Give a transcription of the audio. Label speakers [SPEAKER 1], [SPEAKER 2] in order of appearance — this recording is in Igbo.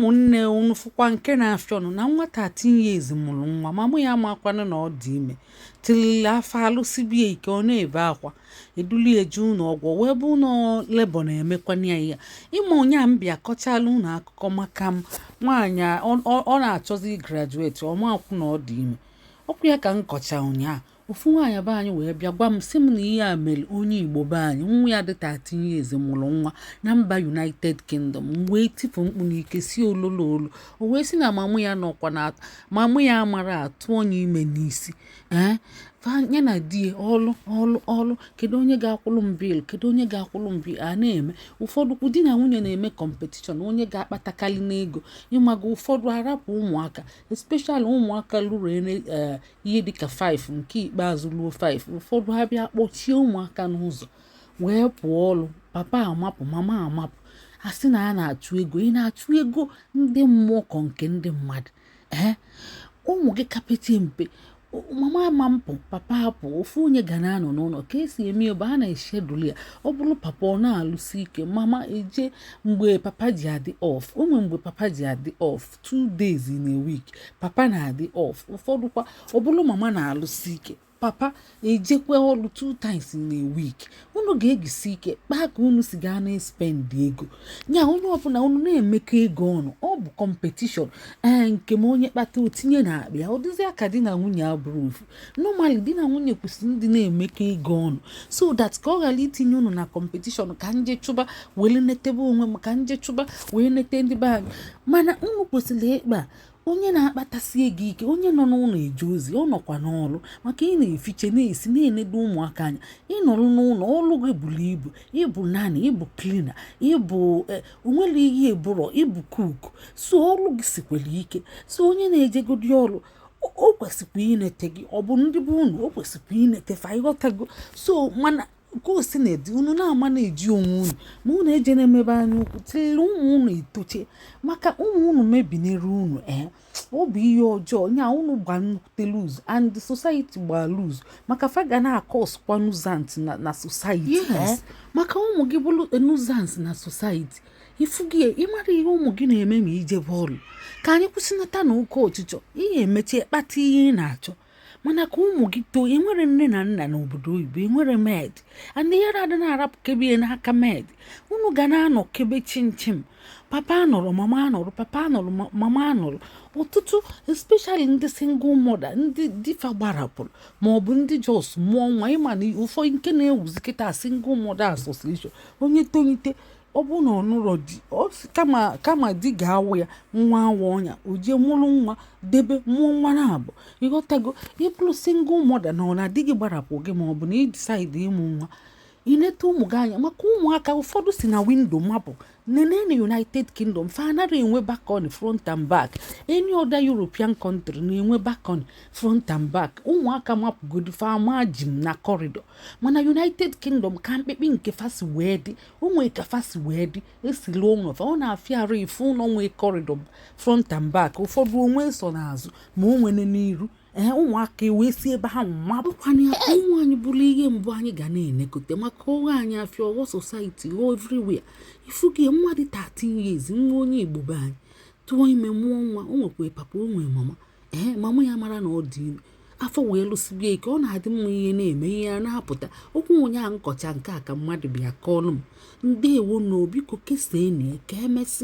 [SPEAKER 1] Ụmụnne, unu fụkwa nke na-afịọnụ na nwa 13 years mụrụ nwa, mama ya amakwanụ na ọ dị ime, tilili afọ alụsibie ike, ọ na-ebe akwa, eduli eje ụlọ ọgwụ, wee bụ ụlọ labour na-emekwana ya ihe. Ịma onye a mbịa kọchala unu akụkọ maka m nwaanyị ọ na-achọzi graduate, ọ makwụ na ọ dị ime. Ọkwa ya ka m kọcha ụnyaahụ. Ofu nwaanyị be anyị wee bịa gwa m, sị m na ihe a mere onye Igbo be anyị, nwa ya dị 13 years mụrụ nwa na mba United Kingdom. M wee tipụ mkpu n'ike, si ololo olu. O wee sị na mamụ ya nọkwa na mamụ ya amara atụ onye ime n'isi. Ee, ya na di ya ọlụ ọlụ ọlụ, kedu onye ga-akwụrụ m bill? Kedu onye ga-akwụrụ m bill? A na-eme ụfọdụ kwu di na nwunye na-eme competition onye ga-akpatakarị n'ego. Ịmaga ụfọdụ arapụ ụmụaka, especially ụmụaka lụrụ ihe dịka 5, nke ikpeazụ luo 5. Ụfọdụ ha bịa kpọchie ụmụaka n'ụzọ wee pụọ ọlụ. Papa amapụ, mama amapụ, a sị na a na-achụ ego. Ị na-achụ ego ndị mmụọ kọ nke ndị mmadụ. Ee, ụmụ gị kapete mpe, mama ama mpụ, papa apụ, ofu onye ga na-anọ n'ụlọ. Ka esi eme ebe a na-eschedule ya, ọ bụrụ papa ọ na-alụsi ike, mama eje mgbe papa ji adị off. O nwere mgbe papa ji adị off, 2 days in a week papa na-adị off. Ụfọdụ kwa, ọ bụrụ mama na-alụsi ike, papa ejekwe ọrụ two times in a week. Unu ga-egisi ike kpaa ka unu si gaa na-espend ego nya. Onye ọbụla unu na-emekọ ego ọnụ, ọ bụ competition. Ee, nke m onye kpata otinye na akpa ya, ọ dịzịa ka di na nwunye abụrụ ofu. Normally, di na nwunye kwesịrị ndị na-emekọ ego ọnụ so that ka ọ ghara itinye unu na competition, ka nje chụba wee netebe onwe m, ka nje chụba wee nete ndị be anyị. Mana unu kwesịrị ịkpa onye na-akpatasi ego ike, onye nọ n'ụlọ eje ozi, ọ nọkwa n'ọrụ, maka ị na-efiche, na-esi, na-enedo ụmụaka anya. Ịnọrọ n'ụlọ, ọrụ gị buru ibu, ịbụ nanny, ịbụ cleaner, ịbụ onwere ihe eburo, ịbụ cook, so ọrụ gị sikwere ike. So onye na-ejegodi ọrụ, o kwesịkwa inete gị. Ọ bụ ndị bụ unu, o kwesịkwa inete fa, ịghọtago? So mana ka o si na-edi, unu na-ama na-eji onwe unu, ma unu eje na-emebe anya ukwu tiri ụmụ unu etoche, maka ụmụ unu mebinere unu. Ee, ọ bụ ihe ọjọọ nya unu gba nnukwute lose, and the society gba lose, maka fa ga na-acausekwa nuisance na society. Yes, maka ụmụ gị bụrụ nuisance na society. Ifu gị, ịmara ihe ụmụ gị na-eme ma ije bọọlụ. Ka anyị kwụsịnata na oke ọchịchọ. Ihe emechi kpata ihe ị na-achọ, mana ka ụmụ gị too. Enwere nne na nna n'obodo oyibo, enwere maid, and ihe adị na-arapụ kebe n'aka maid. Unu ga na-anọ kebe chimchim, papa anọrọ, mama anọrọ, papa anọrọ, mama anọrọ. Ọtụtụ, especially ndị single mother, ndị difa gbarapụrụ, ma ọ bụ ndị just mụọ nwa. Ịma na ụfọdụ nke na-ewuzi kịta, single mother association. Onye tolite, ọ bụ na ọ nụrọ di, ọ sị kama di ga-awụ ya nwa, awụ ọnya, o jee mụrụ nwa debe, mụọ nwa na abụ, ịghọtago? Ịbụrụ single mother na ọ na di gị gbarapụ gị, ma ọ bụ na ị decide ịmụ nwa, inete ụmụ gị anya, maka ụmụaka ụfọdụ si na window mapụ. Nene na United Kingdom, fa anaghị enwe balcony front and back. Any other European country na-enwe balcony front and back. Ụmụaka mapụgodu, fa ama jim na corridor. Mana United Kingdom, ka mkpekpe nke fasi wee dị, onwe ka fasi wee dị esili ụlọ fa, ọ na-afịa arụ ife ụlọ nwee corridor front and back. Ụfọdụ onwe so n'azụ, ma o nwene n'iru. Ee, ụmụaka wee si ebe ahụ mabụkwana ya. Ka ụmụ anyị bụrụ ihe mbụ anyị ga na-enekote, maka ọghọ anyị afịa, ọghọ society, ọghọ everywhere. Ifu gị, nwa dị 13 years, nwa onye Igbo be anyị, tụọ ime, mụọ nwa. O nwekwa papa, o nwee mama. Ee, mama ya mara na ọ dị ime, afọ wee lụsibie ike. Ọ na-adị mma ihe na-eme, ihe a na-apụta okwu ụnyaahụ nkọcha nke a ka mmadụ bịa kọọlụ m. Ndeewo na biko, kesaa ya ka emesịa.